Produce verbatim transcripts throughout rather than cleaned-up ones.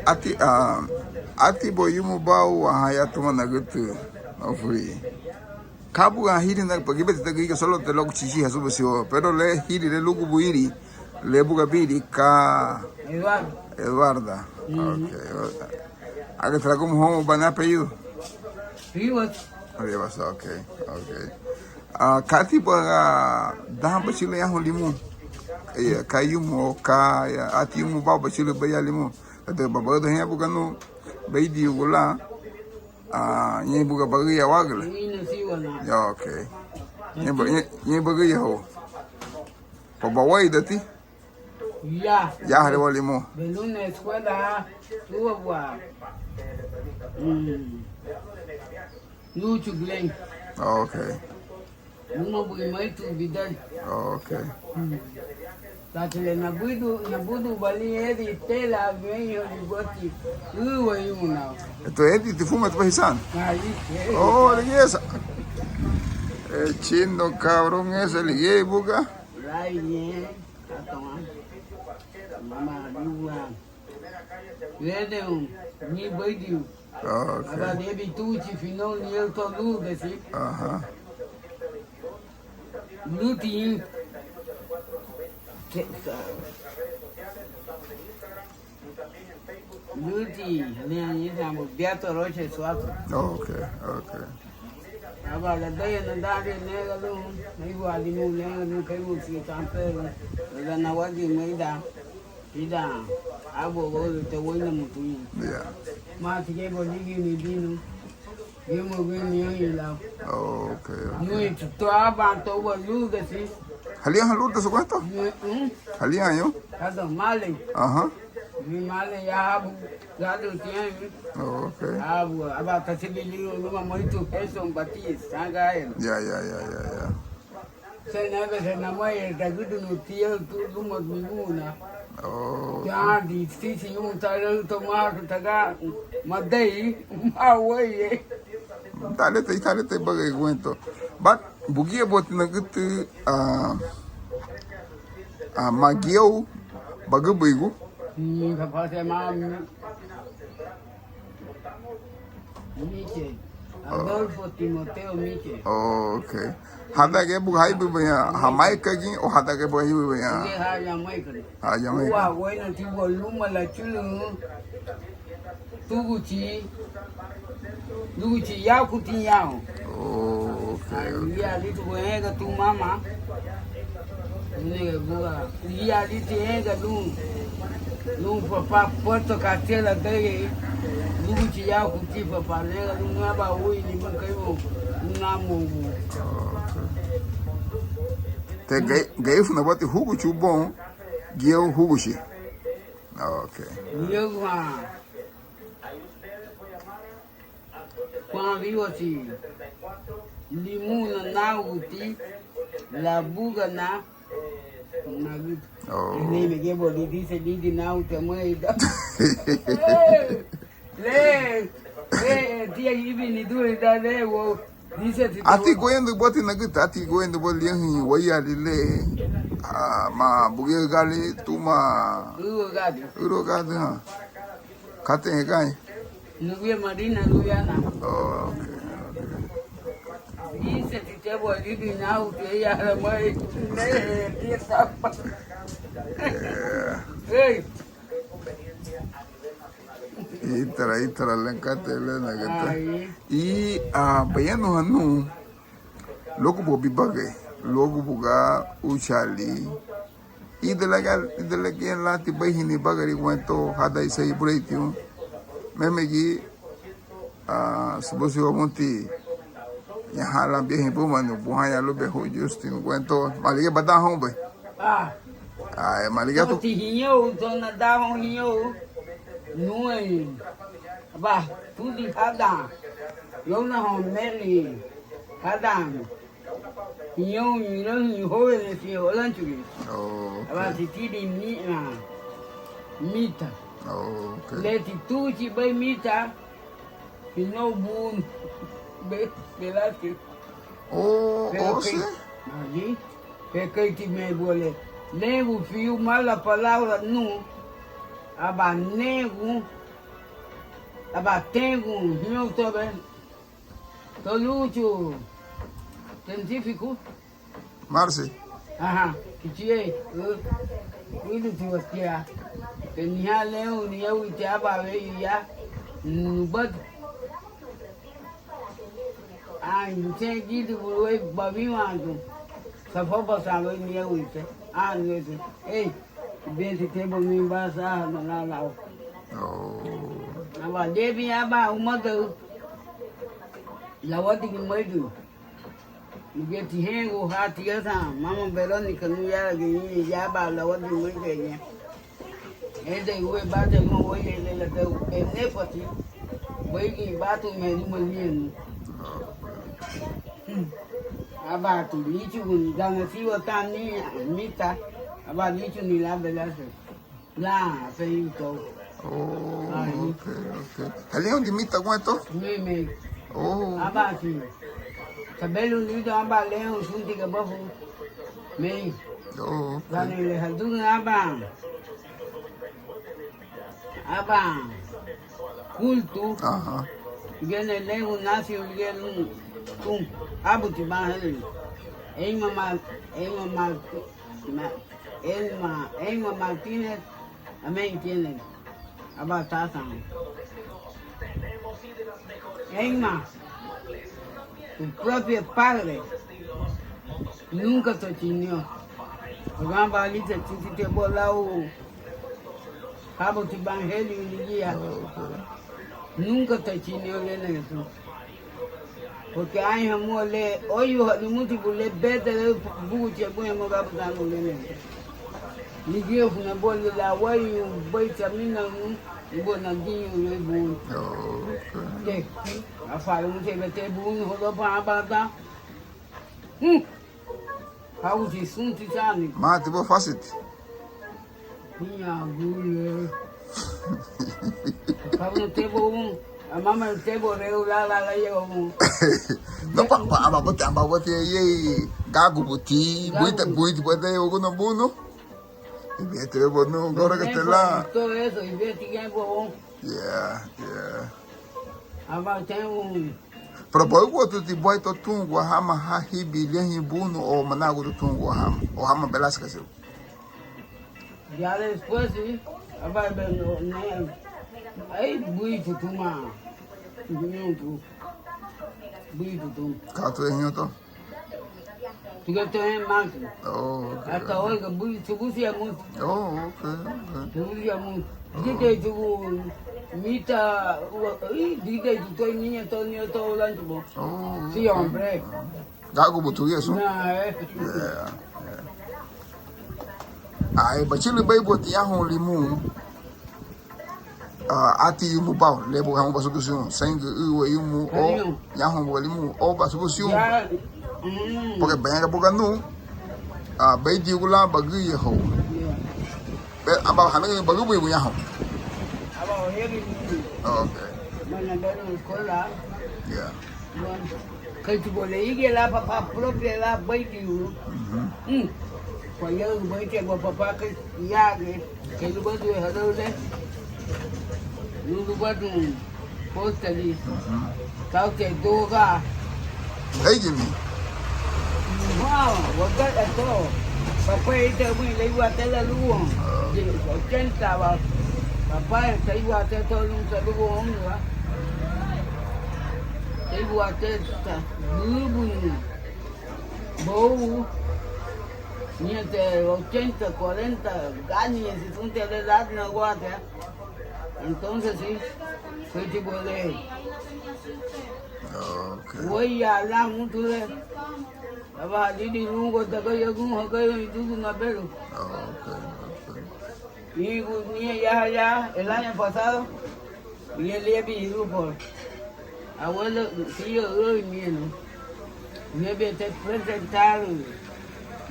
Ati, ah, ati bo yumu bau, aha, ya tuma nagütü, no fui. Ka buga hiri na, porque beti ta giga solo te loku chichi hasuba siwa, pero le hiri le lugu buiri, le buga biri ka Eduardo. Eduarda. Mhm. Ok. Aga tragumu homo bana apellido. Rivas. Rivas, ok, ok. Ah, kati baga daha bachila yahu limu. Eh, ka yumu, ka, ya, ati yumu bau bachila baya limu. Ate baba da henya buga no, baidi ugula. Ah, ñein buga bagüya wagüle. Ñein na siwa na. Ya, ok. Ñein ba-, ñein, ñein bagüya ho. Baba wai dati. Ya. Ya, hare walimu. Beluna escuela, tuwa. Mm. Luchu Glen. Ok. Numa bui maitu bidal. Ok. Mm. Tatile nabudu, nabudu bali eri tela veño bigoti. Uwa yuna. Eto eri tifuma tu bahisan. Ahí, eh. Oh, riqueza. Eh, chino cabrón ese, ligei buga. Lai, eh. Tatoma. Mama, yuwa. Wede un, ni baidiu. Ah, ok. Aba debi tuchi fino ni el to luz de si. Aha. Luti. Ke-, sa-, Luti, ni, ni, ni, Beato Roche Suazo. Ok, ok. Aba ladaya nadari nega lun, naigu alimu nega lun, kaigu si tamperu, la nawagi maida. Ida, abo golu te wena mutuña. Ya. Ma tige bo ligi ni binu. Yumo gini yo ila. Ok, ok. Nui tu aba to bo luda si. Halian haluda su cuento? Mm. Halian yo? Ado male. Aha. Ni male ya abu. Gadu tiene. Ok. Abu, aba kasi biliu numa moitu Gerson Batiz, sanga él. Ya, ya, ya, ya, ya. Senebe se namai dagüdünu tiel tu luma miguna. Oh. Gandi sisi yun tara tomaru taga madei maweye. Talete, talete bagai guento. But bugia boti nagütü, ah, ah, magiau bagübüigu. Ni kapase ma Michel. Oh. Adolfo Timoteo Michel. Oh, ok. Hadaga buga haibubaña Jamaica gin o hadaga buga haibubaña? Nge ha Jamaica. Ha Jamaica. Uwa, bueno, tiwa luma la chulu. Tuguchi. Tuguchi yaku ti yao. Oh, ok, ok. Ai, ya ditu buenga tu mama. Nega buga, ya diti enga lun, lun papá Puerto Castela dei, lun chiyaku ti papá nega lun naba ui ni mun kaimu, lun namu. Ok. Te gai, gai funa bati huguchu bon, gieu huguchi. Ok. Gieu ha. Juan Rivas, limuna nauti, labugana, nagutu. Oh. Ni me gebo di dice di di nauti amueida. Le, le, tia ibi ni duri da le wo. Dice ti. Ati guendu boti nagutu, ati guendu boti lianhi waya lile. Ah, ma bugia gali tuma. Uro gadi. Uro gadi, ha. Kate hegai. Nubia Marina, Lubiana. Oh, ok, ok. Dice, si te voy a ir now, que ella la muere. Eh, tapa. Eh. Hey. Ítara, ítara, lenkate, lena, gata. Ai. I, ah, bayanu hanu. Luagu buga bibagari, luagu buga uchali. Ida laga, ida laga lati baihi nibagari guentó, hada isei bureitiun. Memegi, ah, subusi wamuti, ñaha lan biahi bumanu, buhaña lube hu Justin guentó. Malige bada hon bai. Ah. Ai, malige tu. Ti hiñou, tona da hon hiñou. Nuei. Ba, tudi hada. Lona hon meli. Hada. Hiñoun, hiñoun, jóvenes, hiñoun, holanchugui. Oh, ok. Aba titiri mi, ah, mita. Oh, ok. Leti tuchi bai mita, hiñoun bun, be, belati. Oh, oh, sí. Allí, pe kei ti me bole. Lengu fiu mala palabra, nu. Aba negu, aba tengu, hiñaru tobe, to luchu, tensifiku. Marsi. Aha, kichie, u, uiduti watia. Teniha leu, nieu iti aba weyu ya, nubadu. Ai, busen gidi buluei babiwandu. Safoba saloi nieu iti. Ah, nieu iti. Ei, besi tebo mi basa, no la la. Oh. Aba debi aba umada. Lawadi ni maidu. Miguel Tijengo, ha, tiasa, mama Verónica, nu yara gini, ya ba la wadi mui gini. Ede ue bate mo oye le la deu, benefati, wegi batu me luma lienu. Aba tu lichu guni, gana siwa tani, mita, aba lichu ni la belase. La, feito. Oh, ai, ok, ok. Haliñoun dimita guentó? Meme. Oh. Aba, sí. Tabelu lido aba leon sunti gabafu. Mei. Oh, ok. Gani le hadun aba. Aba. Kultu. Aha. Gene leon nasi gene tum. Abu ti ba hali. Eima ma, eima ma, ma, Elma, Elma Martínez. Amén, tiene. Aba tasan. Eima, tu propio padre nunca te chinió. Gamba lite titi te bolau. Habo tu evangelio ni guía. Nunca te chinió lene Jesús. Porque añaha múa le óyuha lumutibu le bete le buguchi abuña mogabu danu lene. Nigiñe funa boli la wayu baita mina nu, ibona giñu le bun. Oh, okay. Te, afaru mute bete bunu hodo pa abada. Hmm. Hauti sunti sani. Mati bo fasiti. Hiña gule. Pablo tebo un. Amama tebo reu la la la yo un. No pa pa aba bote aba bote ye gagu buti buita buiti bote yo guno bunu. Ibete bo no gora que te la. Todo eso ibete ya bo. Yeah, yeah. Aba tengo un Pero bauguatu ti buaito tungua hama ha hibi liahi bunu o managudu tungua hama o hama belasca seu. Ya después sí, aba ben ne, ai buitu tuma. Ñuntu. Buitu tuma. Katu de ñuntu. Tuga to en matu. Oh, okay. Hasta hoy que bui subusi amu. Oh, okay, okay. Subusi amu. Dide tu mita, i dide tu toi niña to niña to lantu bo. Oh, okay. Sí, hombre. Gagu butu yesu. Na, eh. Yeah, yeah. Ai, bachili bai buti ahun limu. Ah, ati yumu bau, lebu hamu basubusiun, saingu uwe yumu o, yahun balimu o basubusiun. Porque bañaga buga nu, ah, bei diugu la baguya ho. Be, aba hanaga balubu ibu yahun. Okay. Yeah. Kei ti bo le igi la papá propia la baiti uru. Kwa yau baiti bo papá kei yage. Kei lu badu e hadau le. Lu lu badu postali. Tau te doga. Hey, Jimmy. Wow, waga eto. Papá ite bui le iguatela luon. Ochenta ba. Papá ite iguatela luon. Teigu atesta, bubuni, bou, niña te ochenta, cuarenta, gani, si sunte le edad na guate. Entonces sí, soy tipo de. Okay. Voy a hablar mucho de. Aba didi lungo te koyo gun hokoyo idugu na belu. Okay, okay. Niña ya ya el año pasado. Biña liabin irubo. Abuelo, tío, ui, miñanu. Liabin te presentar.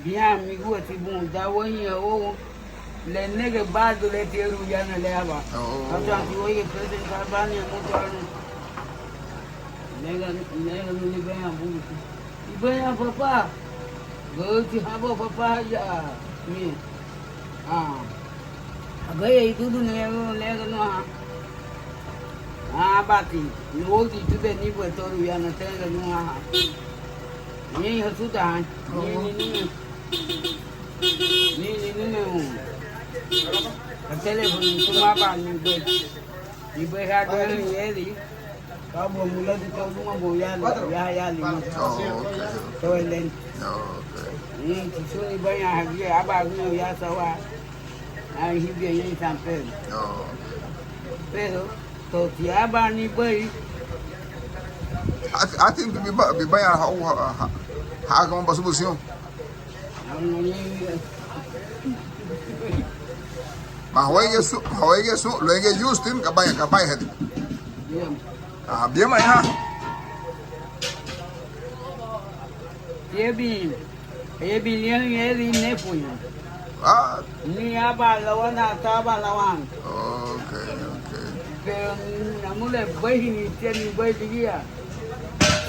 Biña amigo ati bun da waña o. Le nege badu le tieru yana le aba. Atu ati waña presentar bani amutu anu. Nega nega nuli baña bun. Ibaña papá. Gauti habo papá ya. Mi. Ah. Agüya idudun le, le, le, no, aha. Ah, abati, ni wodi tube ni bue toru ya na tenga no, aha. Ni hasuda, ha. Ni, ni, ni. Ni, ni, ni, ni. Ka teléfono, tuma ba, ni bue. Ni bue ha, ni eli. Ka bua muladi ka luma bua yali, ya yali ma. Oh, okay. Tawelen. Oh, okay. Mm, tisuni baña hagi, aba hagi ya sawa. Ai hibia ya San Pedro. Oh. Pero to ti aba ni bai. Ati, ati biba, bibaña ha, ha, ha, ha, como pasó busión. Ma hawéigiñe sun, ma hawéigiñe sun, luéigiñe Justin, gabaña, gabaña hadi. Ah, biama ya. Yebi, yebi lian yeri nefuña. Ah. Ni aba lawana, taba lawan. Okay, okay. Pero namule bai ni tiani bai digia.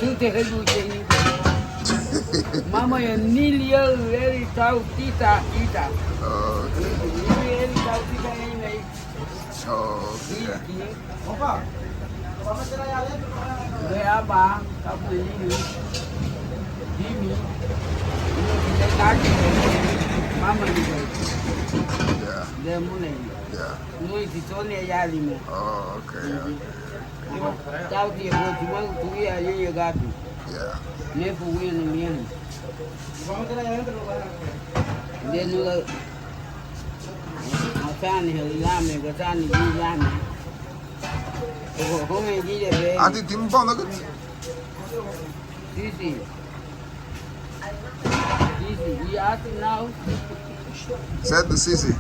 Sute hedu tiani. Mama ya ni lia eri tau tita, tita. Okay. Ni eri tau tita ni mei. Okay. Titi. Aba, kapu ni. Dimi. Mama ni. Yeah. De mune. Yeah. Nui si Sonia ya limo. Oh, okay, okay, okay. Tau ti bo tu mau tu ya ye ye gabi. Yeah. Me fu wi ni mien. De nu la. Asani lame, asani lame. Ojo, home gire be. Ati timu pau na gut. Sí, sí. Sí, sí. Y ati now. Sete, sí, sí.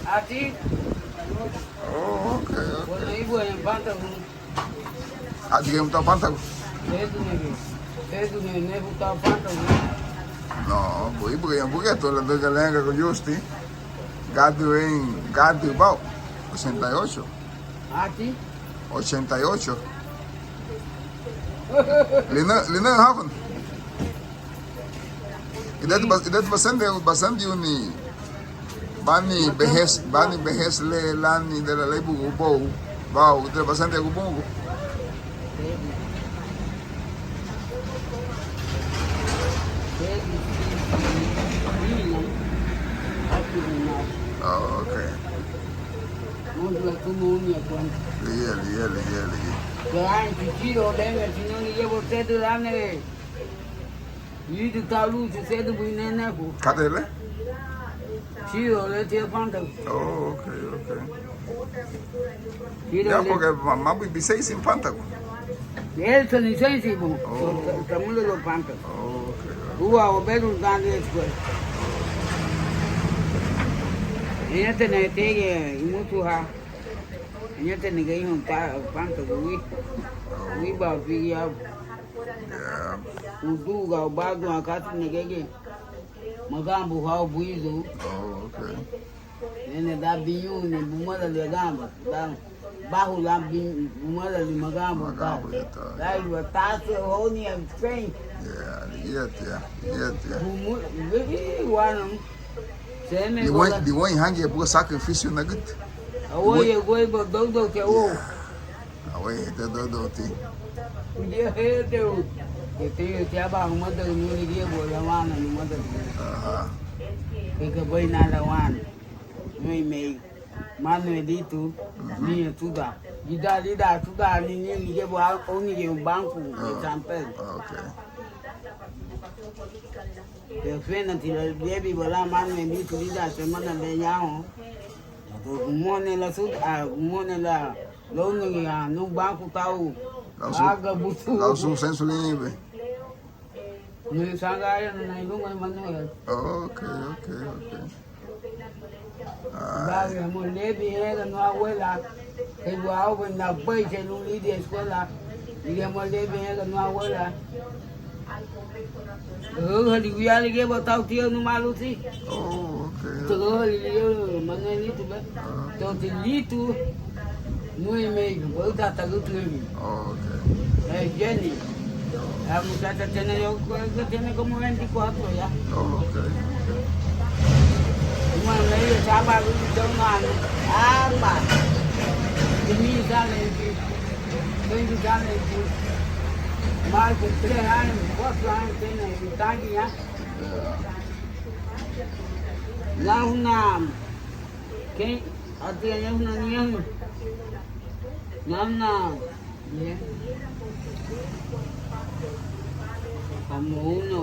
Ati. Oh, okay, okay. Bueno, y bueno, en Panta, ¿no? Ati ke muta Pantagu. Sedu nege. Sedu nege, nege muta Pantagu. No, bui, bui, bui, tu la doga lenga ku Justi. Gadu en, gadu bau. Ochenta y ocho. Ati? Ochenta y ocho. Lina, lina hafan. Idatu bas, idatu basandi, basandi uni. Bani behes, bani behes le lani de la leibu ubou. Bau, de basandi gu bungu. Oh, okay. Ligia, ligia, ligia, ligia. Katele? Oh, okay, okay. Ya, porque ma, ma bi, bisei sin Pantagu. Él se ni sei si, bon. Oh. Tamule lo Pantagu. Oh, okay, okay. Ua o beru dan de escuela. Ella te ne te mutu ha. Ella te ne gei hon Pantagu wi. Wi ba fi ya. Yeah. Uduga ubadu akati ne gege. Magambu hau buidu. Oh, okay. Nene da biñu ni bumala le gamba. Da bahu la bi-, bumala le magambu ta. Magambu ta. Da iwa tase honi a fen. Yeah, yeah, yeah, yeah. Bumu, bibi wanam. Seme. Diwan, diwan hangi buga sacrificio na gut. Awoye goi ba dodo ke wo. Yeah. Awe, te dodo ti. Dia he te u. Te te te aba humada nuri dia bo ya wana ni mada. Aha. Ke ke bai na la wana. Nui mei. Manuelito. Mhm. Ni tuda. Dida dida tuda ni ni ni dia bo a oni dia banku de San Pedro. Okay. Ke fena ti la bebi bala Manuelito dida semana de yaho. Mone la su, ah, mone la, lo ni, ah, nu banku tau. Lau su, aga busu. Lau su sensu liña ibe. Ni sanga ya na ilunga Manuel. Okay, okay, okay. Ay. Bagi mo lebi era no abuela. Ke gua au na bai se lu li de escuela. Digamos lebi era no abuela. Rohali wiali ge botau tio nu maluti. Oh, okay. Tu rohali lio Manuelito be. Ah. Toti litu. Nui mei bota tagutu nui. Oh, okay. Eh, Jenny. La muchacha tiene, yo creo que tiene como veinticuatro ya. Oh, okay, okay. Aba, aba. Más de tres años, cuatro años tiene el tanque ya. Nahuna, ¿qué? Ati ya nahuna niña. Nahuna. Bien. Como uno,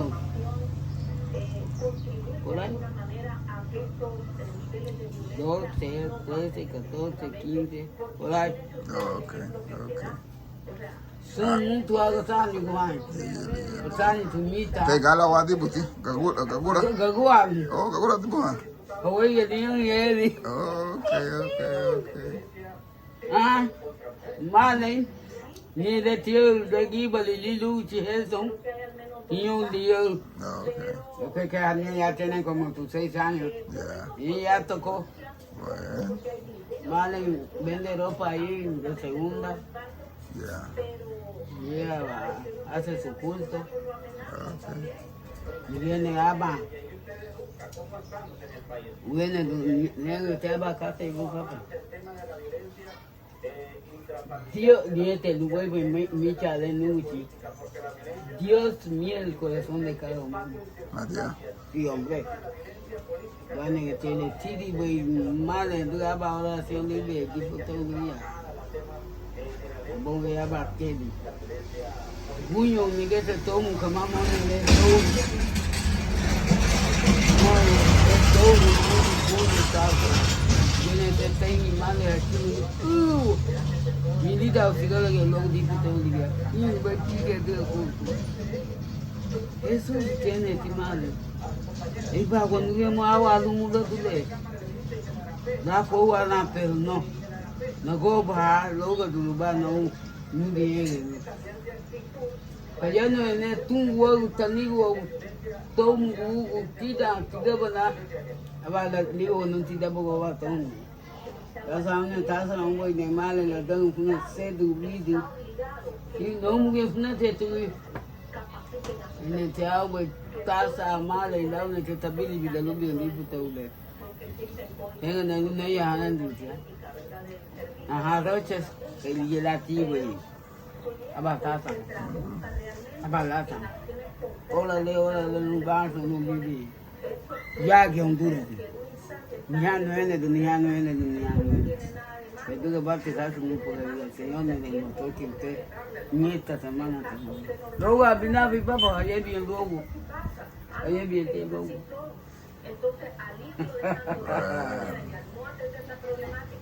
por ahí. Doce, trece, catorce, quince, por ahí. Ok, ok. Sun muntu agusani guaña. Agusani tumita. Te gala wadibuti, gagura, gagura. Gagura. Oh, gagura dibuha. Oye, niña, yeri. Ok, ok, ok. Ah, male. Ni de tío de Gibali, Lilu, Chiheson. Niño, Liu. Ah, ok. Yo creo que a mí ya tienen como tus seis años. Ya. Y ya tocó. Bueno. Male, vende ropa ahí de segunda. Ya. Y ella va, hace su culto. Ah, ok. Y viene aba. Wene du, nege te aba kata igu kapa. Dios, niete lubéi buen micha de nuchi. Dios mira el corazón de cada humano. Adiós. Sí, hombre. Gane que tiene tiri buen mal en dura ba oración de be, tipo todo día. Bon ya ba tiri. Guño, miguete, todo un camamo, todo. No, todo, todo, todo, todo. Tiene que estar en mi madre aquí. Uh, mi vida, o sea, que lo digo todo el día. Y me pide de culto. Eso tiene que mal. Iba, cuando yo me hago algo, muda tu ley. La coba, la, pero no. No coba, luego tu lugar, no. Muy bien. Kayanu ene tun wagu tanigu wagu tomu gugu tida tidabana. Aba la liu nun tidaba wawa tomu. Tasa ane tasa ungoi ne male la dan kuna sedu bidu. Ni nomu ge funa te tu. Ene te awe tasa male la une te tabili bila lubi ni puta ule. Tenga na una ya hanan dutia. Aha, roches. Ke yelati we. Aba tasa. Aba lata. Ola le, ola le, no ganso, no bibi. Ya que Honduras. Ni ya no ene, ni ya no ene, ni ya no ene. Pero tú que vas a casar con un poder, el Señor me demostró que usted, ni esta semana también. Luego, al final, mi papá, ayer bien luego. Ayer bien luego.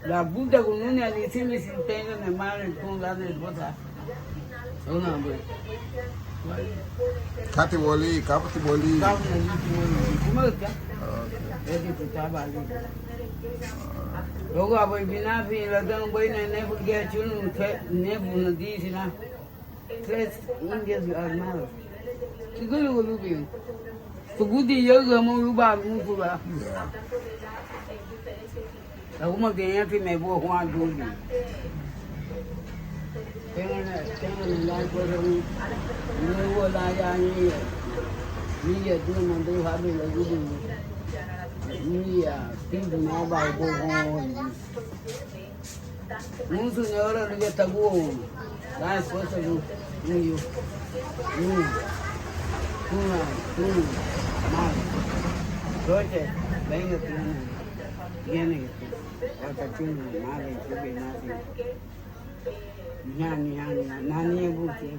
Labuda gunune alisimi sintenge ne mare tun lane bota. Una, hombre. Kati boli, kapati boli. Kabu na liti boli. Kuma ka? Okay. Edi kutaba ali. Luego, abai binafi, la dan bai na nefu ge chunu, nefu na disi na. Tres indias armados. Sigulu gulubi. Tugudi yaga mo yuba mutu ba. Yeah. Alguma que entre me vou com a dúvida. Tengo una, tengo una cosa, un, un huevo la ya ni, ni ya tú me mandó a ver la dúvida. Ni ya, sí, me va a ver. Musu ne ora luge taguo. La esposa du, nuyu. Nu. Tuna, tuna. Mal. Roche, venga, tuna. Viene. Wata tuna, mal, sube, nasi. Nani, nani, nani, buti.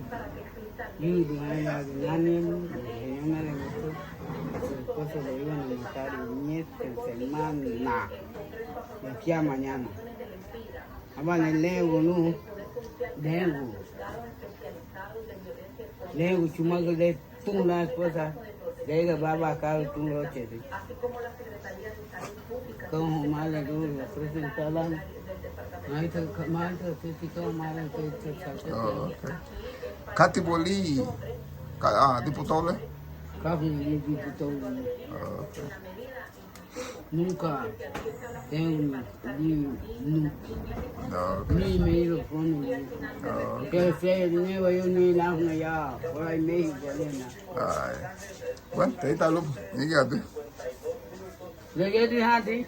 Yudu, ay, ay, nani, nani, nani, nani, su esposo lo iban a matar en esta semana. De aquí a mañana. Aba ne lengu nu, lengu. Lengu chumagü le tun la esposa, dega baba karu tun roche. Kau humale du, la presentar la. Maita, maita, titi kau humale, titi kau humale. Oh, okay. Kati boli, ka, ah, diputado le? Kafu ni diputado le. Oh, okay. Nunca tengo ni, ni, nunca. Ah, ok. Ni me he ido con él. Ah, ok. Que sea el nuevo, yo ni la una ya, por ahí México, arena. Ay. Bueno, te ahí está, Lupo. Ni que a ti. Wegedihadi.